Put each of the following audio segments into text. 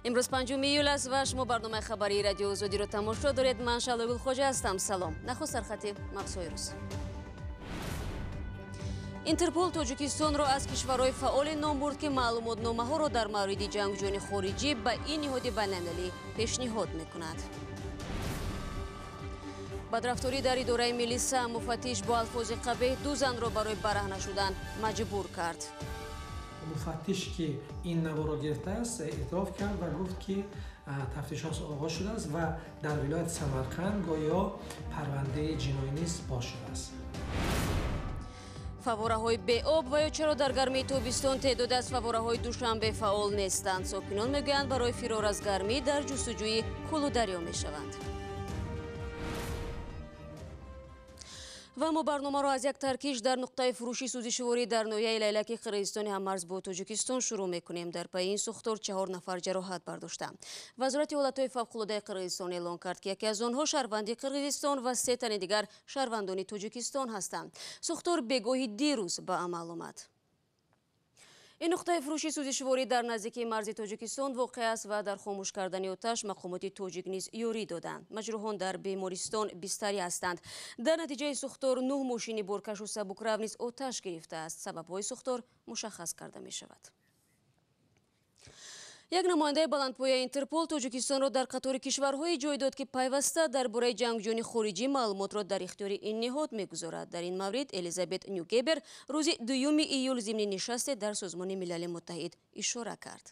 Имрӯз 5 июл аст ва шумо барномаи хабарии Радиои Озодиро тамошо доред. Ман Шаҳло Гулхоҷа ҳастам. Салом. Нахуст сархати мавзӯи рӯз. Интерпол Тоҷикистонро аз кишварҳои фаъоле ном бурд, ки маълумотномаҳоро дар мавриди ҷангҷӯёни хориҷӣ ба ин ниҳоди байналмилалӣ пешниҳод мекунад. Бадрафторӣ дар идораи милиса, муфаттиш бо алфози қабеҳ ду занро барои бараҳна шудан маҷбур кард. Муфаттиш, ки ин наворро гирифтааст, эътироф кард ва гуфт, ки тафтишот оғоз шудааст ва дар вилояти Самарқанд гӯё парвандаи ҷиноӣ низ боз шудааст. Фавораҳои беоб ва ё чаро дар гармии тобистон теъдоде аз фавораҳои Душанбе фаъол нестанд? Сокинон мегӯянд, барои фирор аз гармӣ дар ҷустуҷӯи кӯлу дарё мешаванд. Ва мо барномаро аз як таркиш дар нуқтаи фурӯши сӯзишворӣ дар ноҳияи Лайлаки Қирғизистони ҳаммарз бо Тоҷикистон шурӯъ мекунем. Дар пайи ин сӯхтор 4 нафар ҷароҳат бардоштанд. Вазорати ҳолатҳои фавқулодаи Қирғизистон эълон кард, ки яке аз онҳо шаҳрванди Қирғизистон ва 3 тани дигар шаҳрвандони Тоҷикистон ҳастанд. Сӯхтор бегоҳи дирӯз ба амал омад. Ин нуқтаи фурӯши сӯзишворӣ дар наздикии марзи Тоҷикистон воқеъ аст ва дар хомӯш кардани оташ мақомоти тоҷик низ ёрӣ доданд. Маҷрӯҳон дар бемористон бистарӣ ҳастанд. Дар натиҷаи сӯхтор 9 мошини боркашу сабукрав низ оташ гирифтааст. Сабабҳои сӯхтор мушаххас карда мешавад. Як намояндаи баландпояи Интерпол Тоҷикистонро дар қатори кишварҳое ҷой дод, ки пайваста дар бораи ҷангҷӯёни хориҷӣ маълумотро дар ихтиёри ин ниҳод мегузорад. Дар ин маврид Элизабет Нюгебер рӯзи 2 июл зимни нишасте дар Созмони Милали Муттаҳид ишора кард.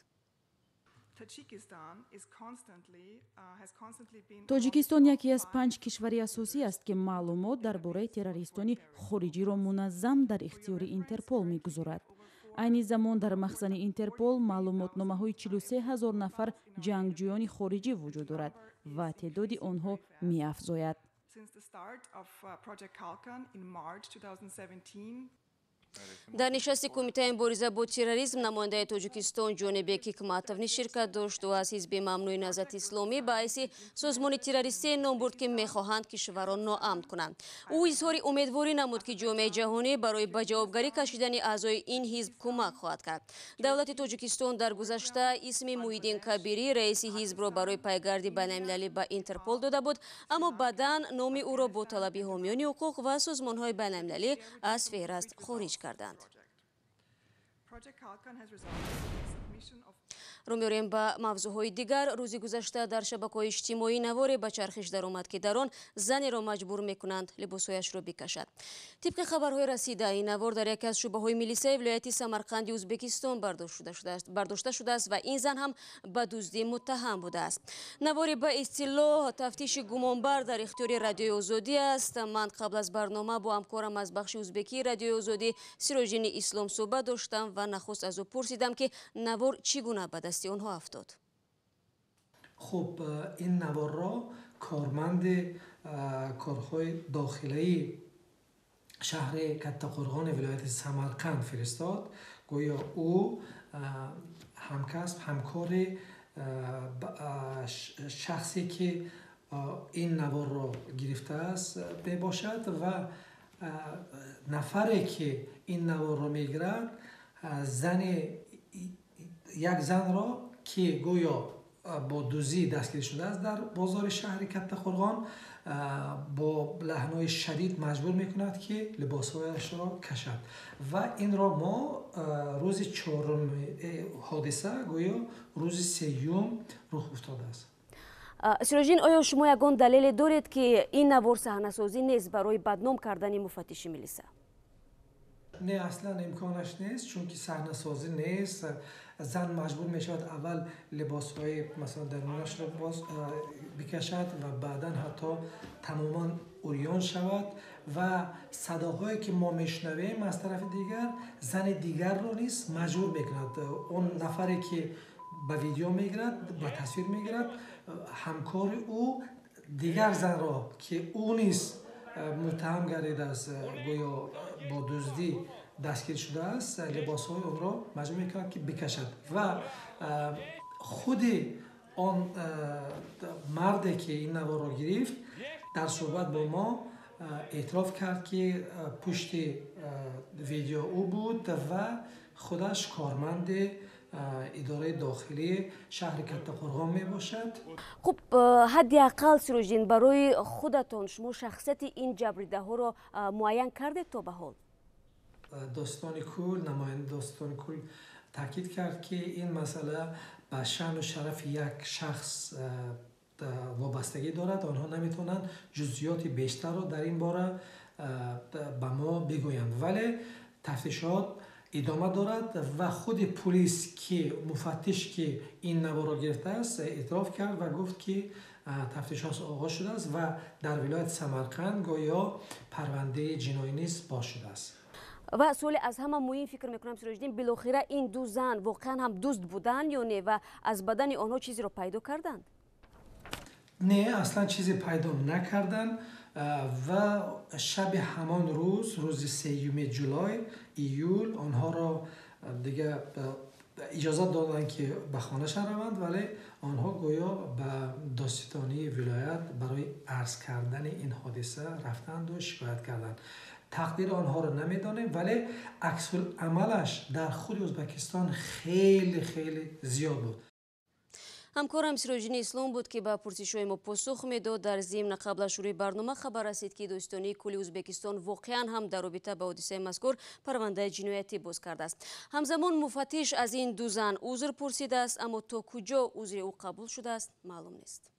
Тоҷикистон яке аз 5 кишвари асосӣ аст, ки маълумот дар бораи террористони хориҷиро муназзам дар ихтиёри Интерпол мегузорад. Айни замон дар махзани Интерпол маълумотномаҳои 43 ҳазор нафар ҷангҷӯёни хориҷӣ вуҷуд дорад ва теъдоди онҳо меафзояд. Дар нишасти кумитаи мубориза бо терроризм намояндаи Тоҷикистон Ҷонибек Ҳикматов низ ширкат дошт. Ӯ аз ҳизби мамнӯи Наҳзати Исломӣ ба ҳайси созмони террористие ном бурд, ки мехоҳанд кишварро ноамн кунанд. Ӯ изҳори умедворӣ намуд, ки ҷомеаи ҷаҳонӣ барои ба ҷавобгарӣ кашидани аъзои ин ҳизб кӯмак хоҳад кард. Давлати Тоҷикистон дар гузашта исми Муҳиддин Кабирӣ, раиси ҳизбро, барои пайгарди байналмилалӣ ба Интерпол дода буд, аммо баъдан номи ӯро бо талаби ҳомиёни ҳуқуқ ва созмонҳои байналмилалӣ аз феҳраст хориҷ карданд. Рӯ меорем ба мавзӯъҳои дигар. Рӯзи гузашта дар шабакаҳои иҷтимоӣ наворе ба чархиш даромад, ки дар он занеро маҷбур мекунанд либосҳояшро бикашад. Тибқи хабарҳои расида, ин навор дар яке аз шӯъбаҳои милисаи вилояти Самарқанди Ӯзбекистон бардошта шудааст ва ин зан ҳам ба дуздӣ муттаҳам будааст. Навори ба истилоҳ тафтиши гумонбар дар ихтиёри Радиои Озодӣ аст. Ман қабл аз барнома бо ҳамкорам аз бахши ӯзбекии Радиои Озодӣ Сироҷиддини Ислом суҳбат доштам ва нахуст аз ӯ пурсидам, ки навор чӣ гуна ба дасти онҳо афтод. Хуб, ин наворро корманди корҳои дохилаи шаҳри Каттақурғони вилояти Самарқанд фиристод. Гӯё ӯ ҳамкасб, ҳамкори шахсе, ки ин наворро гирифтааст, мебошад ва нафаре, ки ин наворро мегирад, як занро, ки гӯё бо дуздӣ дастгир шудааст дар бозори шаҳри Каттақурғон, бо лаҳнои шадид маҷбур мекунад, ки либосҳояшро кашад. Ва инро мо рӯзи 4 ҳодиса гӯё рӯзи 3 рух афтодааст. Сироҷиддин, оё шумо ягон далеле доред, ки ин навор саҳнасозӣ нест барои бадном кардани муфаттиши милиса? Не, аслан имконаш нест, чунки саҳнасозӣ нест. Зан маҷбур мешавад аввал либосҳои масалан дарунашро боз бикашад ва баъдан ҳатто тамоман урён шавад. Ва садоҳое, ки мо мешунавем, аз тарафи дигар зани дигарро низ маҷбур мекунад. Он нафаре, ки ба видео мегирад, ба тасвир мегирад, ҳамкори ӯ дигар занро, ки ӯ низ муттаҳам гардидааст, гӯё бо дуздӣ дастгир шудааст, либосҳои онро маҷбур мекунад, ки бикашад. Ва худи он марде, ки ин наворро гирифт, дар суҳбат бо мо эътироф кард, ки пушти видео ӯ буд ва худаш корманди Идораи дохилии шаҳри Каттақурғон мебошад. Хуб, ҳадди ақал, Сироҷиддин, барои худатон шумо шахсияти ин ҷабрдидаҳоро муайян кардед то ба ҳол? Достони кул, намояндаи достони кул таъкид кард, ки ин масъала ба шаъну шарафи як шахс вобастагӣ дорад, онҳо наметавонанд ҷузъиёти бештарро дар ин бора ба мо бигӯянд, вале тафтишот идома дорад ва худи пулис, ки муфаттиш, ки ин наворро гирифтааст, эътироф кард ва гуфт, ки тафтишот оғоз шудааст ва дар вилояти Самарқанд гӯё парвандаи ҷиноӣ низ боз шудааст. Ва суоли аз ҳама муҳим, фикр мекунам, Сироҷиддин, билохира ин ду зан воқеан ҳам дузд буданд ё не ва аз бадани онҳо чизеро пайдо карданд? Не, аслан чизе пайдо накарданд ва шаби ҳамон рӯз, рӯзи 3-юми ҷулой, июл, онҳоро дига иҷозат доданд, ки ба хонаашон раванд, вале онҳо гӯё ба додситонии вилоят барои арз кардани ин ҳодиса рафтанду шикоят карданд. Тақдири онҳоро намедонем, вале аксуламалаш дар худи Ӯзбекистон хеле хеле зиёд буд. Ҳамкорам Сироҷиддини Ислом буд, ки ба пурсишҳои мо посух медод. Дар зимн, қабл аз шурӯи барнома хабар расид, ки додситонии кулли Ӯзбекистон воқеан ҳам дар робита ба ҳодисаи мазкур парвандаи ҷиноятӣ боз кардааст. Ҳамзамон муфаттиш аз ин ду зан узр пурсидааст, аммо то куҷо узри ӯ қабул шудааст, маълум нест.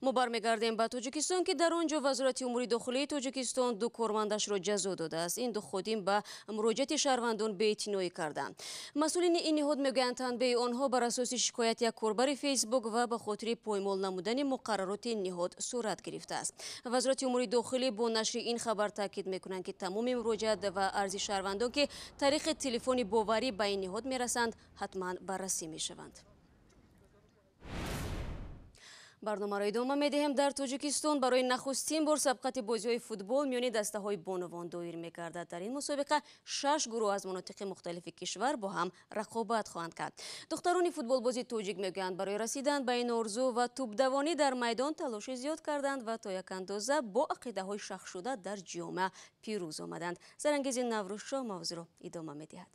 Мо бармегардем ба Тоҷикистон, ки дар он ҷо Вазорати умури дохилии Тоҷикистон ду кормандашро ҷазо додааст. Ин ду ходим ба муроҷиати шаҳрвандон беэътиноӣ карданд. Масъулини ин ниҳод мегӯянд, танбеҳи онҳо бар асоси шикояти як корбари Фейсбук ва ба хотири поймол намудани муқаррароти ин ниҳод сурат гирифтааст. Вазорати умури дохилӣ бо нашри ин хабар таъкид мекунанд, ки тамоми муроҷиат ва арзи шаҳрвандон, ки тариқи телефони боварӣ ба ин ниҳод мерасанд, ҳатман баррасӣ мешаванд. Барномаро идома медиҳем. Дар Тоҷикистон барои нахустин бор сабқати бозиҳои футбол миёни дастаҳои бонувон доир мегардад. Дар ин мусобиқа шаш гурӯҳ аз манотиқи мухталифи кишвар бо ҳам рақобат хоҳанд кард. Духтарони футболбози тоҷик мегӯянд, барои расидан ба ин орзу ва тӯбдавонӣ дар майдон талоши зиёд карданд ва то як андоза бо ақидаҳои шахшуда дар ҷомеа пирӯз омаданд. Зарангези Наврӯзшоҳ мавзӯъро идома медиҳад.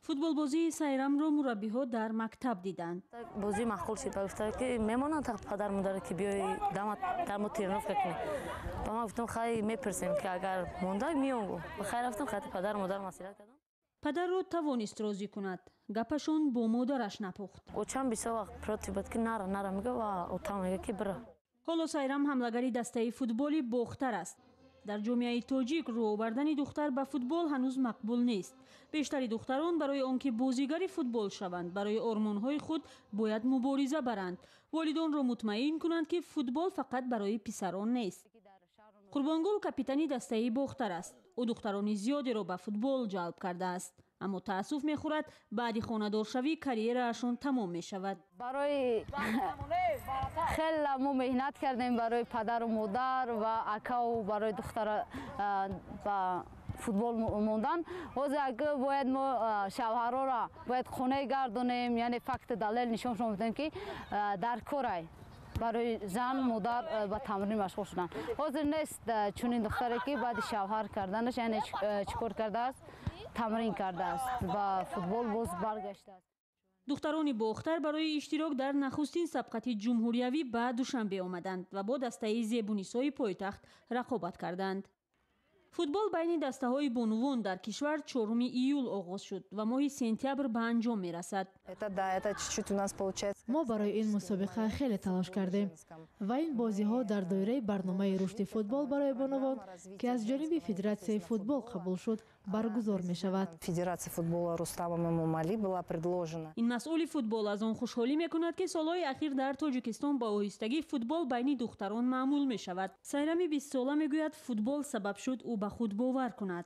Футболбозии Сайрамро мураббиҳо дар мактаб диданд. Бозӣ маъқул шуд ва гуфта, ки мемонанд падар модаре, ки биёи дар мо тренировка кунӣ. Ба ман гуфтам, хай, мепурсем, ки агар монда, миём. Ба хай рафтам, хати падар модар маслиҳат кардам. Падарро тавонист розӣ кунад, гапашон бо модараш напухт. Очам бисёр вақт против буд, ки нара, нара мега, ва отам мега, ки бира. Ҳоло Сайрам ҳамлагари дастаи футболи Бохтар аст. Дар ҷомеаи тоҷик рӯ овардани духтар ба футбол ҳанӯз мақбул нест. Бештари духтарон барои он ки бозигари футбол шаванд, барои ормонҳои худ бояд мубориза баранд, волидонро мутмаин кунанд, ки футбол фақат барои писарон нест. Қурбонгул капитани дастаи Бохтар аст. Ӯ духтарони зиёдеро ба футбол ҷалб кардааст, аммо таассуф мехӯрад, баъди хонадоршавӣ карьераашон тамом мешавад. Барои хеле мо меҳнат кардем, барои падару модар ва акаву барои духтара ба футбол мондан. Ҳозир ага бояд мо шавҳарора бояд қонеъ гардонем, яъне факти далел нишоншон бидем, ки дар корай барои зан модар ба тамрин машғул шудан. Ҳозир нест чунин духтаре, ки баъди шавҳар карданаш, яъне чӣ кор кардааст, тамрин кардааст, ба футбол боз баргаштааст. Духтарони Бохтар барои иштирок дар нахустин сабқати ҷумҳуриявӣ ба Душанбе омаданд ва бо дастаи Зебунисои пойтахт рақобат карданд. Футбол байни дастаҳои бонувон дар кишвар 4 июл оғоз шуд ва моҳи сентябр ба анҷом мерасад. Мо барои ин мусобиқа хеле талош кардем ва ин бозиҳо дар доираи барномаи рушди футбол барои бонувон, ки аз ҷониби Федератсияи футбол қабул шуд, баргузор мешавад. Ин масъули футбол аз он хушҳолӣ мекунад, ки солҳои ахир дар Тоҷикистон ба оҳистагӣ футбол байни духтарон маъмул мешавад. Сайрами 20-сола мегӯяд, футбол сабаб шуд ӯ ба худ бовар кунад.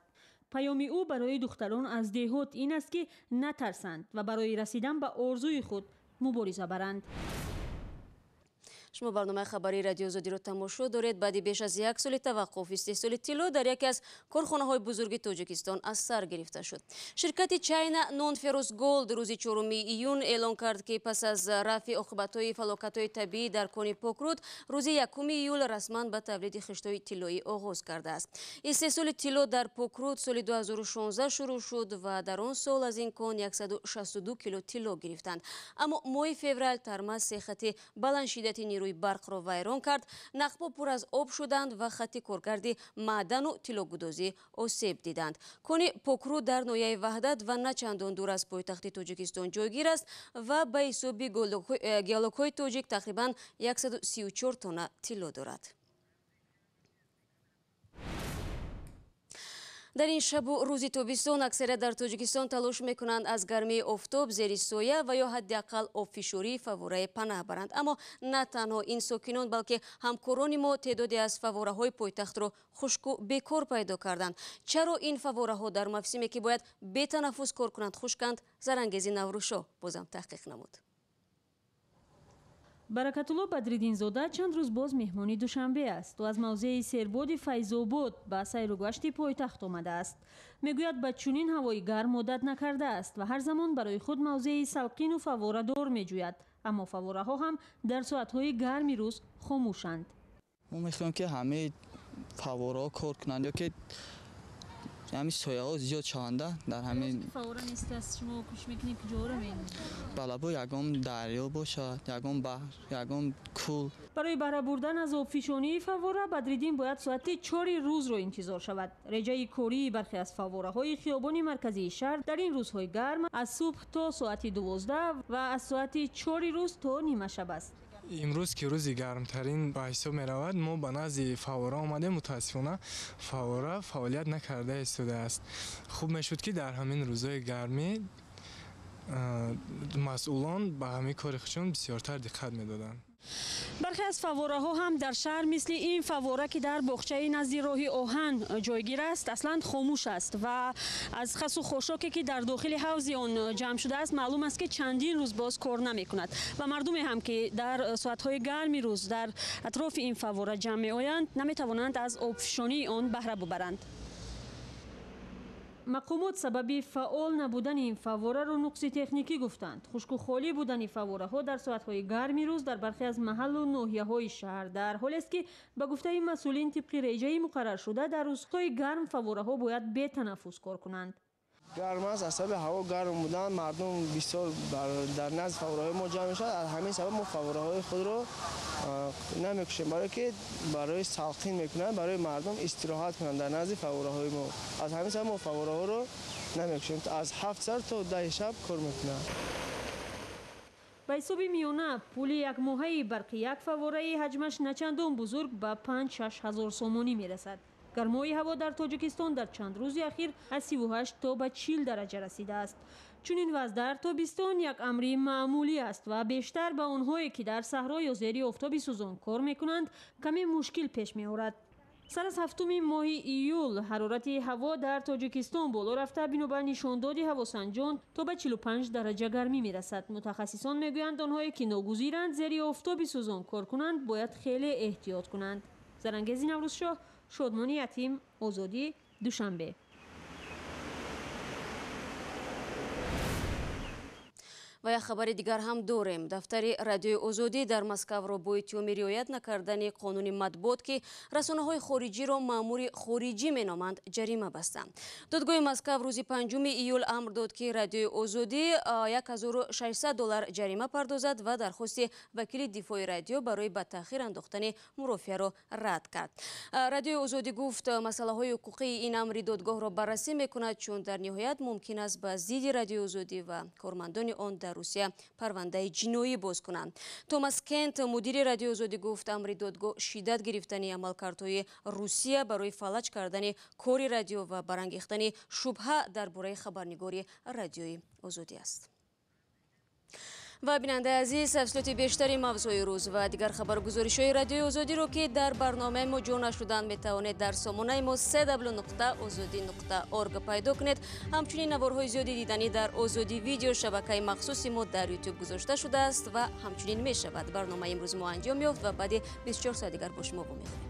Паёми ӯ барои духтарон аз деҳот ин аст, ки натарсанд ва барои расидан ба орзуи худ мубориза баранд. Шумо барномаи хабарии Радиои Озодиро тамошо доред. Баъди беш аз як соли таваққуф, истеҳсоли тилло дар яке аз корхонаҳои бузурги Тоҷикистон аз сар гирифта шуд. Ширкати China Non-Ferrous Gold рӯзи 4 июн эълон кард, ки пас аз рафъи оқибатҳои фалокатҳои табиӣ дар кони Покруд рӯзи 1 июл расман ба тавлиди хиштҳои тиллоӣ оғоз кардааст. Истеҳсоли тилло дар Покруд соли 2016 шурӯъ шуд ва дар он сол аз ин кон 162 кило тилло гирифтанд. Аммо моҳи феврал тарма се хати баландшиддати нерӯи барқро вайрон кард, нақбҳо пур аз об шуданд ва хати коркарди маъдану тиллогудозӣ осеб диданд. Кони Покруд дар ноҳияи Ваҳдат ва на чандон дур аз пойтахти Тоҷикистон ҷойгир аст ва ба ҳисоби геологҳои тоҷик тақрибан 134 тонна тилло дорад. Дар ин шабу рӯзи тобистон аксарият дар Тоҷикистон талош мекунанд аз гармии офтоб зери соя ва ё ҳадди ақал обфишории фаввораи панаҳ баранд. Аммо на танҳо ин сокинон, балки ҳамкорони мо теъдоде аз фаввораҳои пойтахтро хушку бекор пайдо карданд. Чаро ин фаввораҳо дар мавсиме ки бояд бетанаффус кор кунанд хушканд? Зарангези Наврӯзшоҳ бозам таҳқиқ намуд. Баракатулло Бадриддинзода чанд рӯз боз меҳмони Душанбе аст. Ӯ аз мавзеи сербоди Файзобод ба сайругашти пойтахт омадааст. Мегӯяд, ба чунин ҳавои гарм одат накардааст ва ҳар замон барои худ мавзеи салқину фавворадор меҷӯяд. Аммо фаввораҳо ҳам дар соатҳои гарми рӯз хомӯшанд. Мо мехоҳем, ки ҳамаи фаввораҳо кор кунанд ё ки ҳамин сояҳо зиёд шаванда дар ҳамин фаввора нест аст. Шумо кӯшиш мекунед куҷоро равед? Балабо ягон дарё бошад, ягон баҳр, ягон кӯл. Барои баҳра бурдан аз обфишонии фаввора Бадриддин бояд соати 4 рӯзро интизор шавад. Реҷаи кории бархе аз фаввораҳои хиёбони марказии шаҳр дар ин рӯзҳои гарм аз субҳ то соати 12 ва аз соати 4 рӯз то нимашаб аст. Имрӯз ки рӯзи гармтарин ба ҳисоб меравад, мо ба назди фаввора омадем. Мутаассифона фаввора фаъолият накарда истодааст. Хуб мешуд, ки дар ҳамин рӯзҳои гармӣ масъулон ба ҳамин кори худшон бисёртар диққат медоданд. Бархе аз фаввораҳо ҳам дар шаҳр мисли ин фаввора, ки дар боғчаи назди роҳи оҳан ҷойгир аст, аслан хомӯш аст ва аз хасу хошоке, ки дар дохили ҳавзи он ҷамъ шудааст, маълум аст, ки чандин рӯз боз кор намекунад ва мардуме ҳам, ки дар соатҳои гарми рӯз дар атрофи ин фаввора ҷамъ меоянд, наметавонанд аз обфишонии он баҳра бубаранд. Мақомот сабаби фаъол набудани ин фаввораро нуқси техникӣ гуфтанд. Хушку холӣ будани фаввораҳо дар соатҳои гарми рӯз дар бархе аз маҳаллу ноҳияҳои шаҳр дар ҳолест, ки ба гуфтаи масъулин тибқи реҷаи муқарраршуда дар рӯзҳои гарм фаввораҳо бояд бетанаффус кор кунанд. Гарм аст, аз сабаби ҳаво гарм будан мардум бисёр дар назди фаввораҳои мо ҷамъ мешавад. Аз ҳамин сабаб мо фаввораҳои худро намекушем, барое ки барои салқин мекунанд, барои мардум истироҳат кунанд дар назди фаввораҳои мо. Аз ҳамин сабаб мо фаввораҳоро намекушем. Аз 7 сар то 10 шаб кор мекунанд. Ба ҳисоби миёна пули якмоҳаи барқи як фаввораи ҳаҷмаш начандон бузург ба 5-6 ҳазор сомонӣ мерасад. Гармои ҳаво дар Тоҷикистон дар чанд рӯзи ахир аз 38 то ба 40 дараҷа расидааст. Чунин вазъ дар тобистон як амри маъмулӣ аст ва бештар ба онҳое, ки дар саҳро ё зери офтоби сӯзон кор мекунанд, каме мушкил пеш меорад. Сар аз 7 моҳи июл ҳарорати ҳаво дар Тоҷикистон боло рафта, бинобар нишондоди ҳавосанҷон то ба 45 дараҷа гармӣ мерасад. Мутахассисон мегӯянд, онҳое, ки ногузиранд зери офтоби сӯзон кор кунанд, бояд хеле эҳтиёт кунанд. Зарангези Наврӯзшоҳ, Шодмони Ятим, Озодӣ, Душанбе. Ва як хабари дигар ҳам дорем. Дафтари Радиои Озодӣ дар Москавро бо иттиҳоми риоят накардани қонуни матбуот, ки расонаҳои хориҷиро маъмури хориҷӣ меноманд, ҷарима бастанд. Додгоҳи Москав рӯзи 5 июл амр дод, ки Радиои Озодӣ $1600 ҷарима пардозад ва дархости вакили дифои радио барои ба таъхир андохтани мурофиаро рад кард. Радиои Озодӣ гуфт, масъалаҳои ҳуқуқии ин амри додгоҳро баррасӣ мекунад, чун дар ниҳоят мумкин аст ба зидди Радиои Озодӣ ва кормандони он дар Русия парвандаи ҷиноӣ боз кунанд. Томас Кент, мудири Радиои Озодӣ, гуфт, амри додгоҳ шиддат гирифтани амалкардҳои Русия барои фалаҷ кардани кори радио ва барангехтани шубҳа дар бораи хабарнигори Радиои Озодӣ аст. Ва бинандаи азиз, тафсилоти бештари мавзӯи рӯз ва дигар хабаргузоришҳои Радиои Озодиро, ки дар барномаи мо ҷо нашуданд, метавонед дар сомонаи мо www.ozodi.org пайдо кунед. Ҳамчунин наворҳои зиёди диданӣ дар Озодӣ Видео, шабакаи махсуси мо дар Ютуб, гузошта шудааст ва ҳамчунин мешавад. Барномаи имрӯзи мо анҷом ёфт ва баъди 24 соат дигар бо шумо вомехӯрем.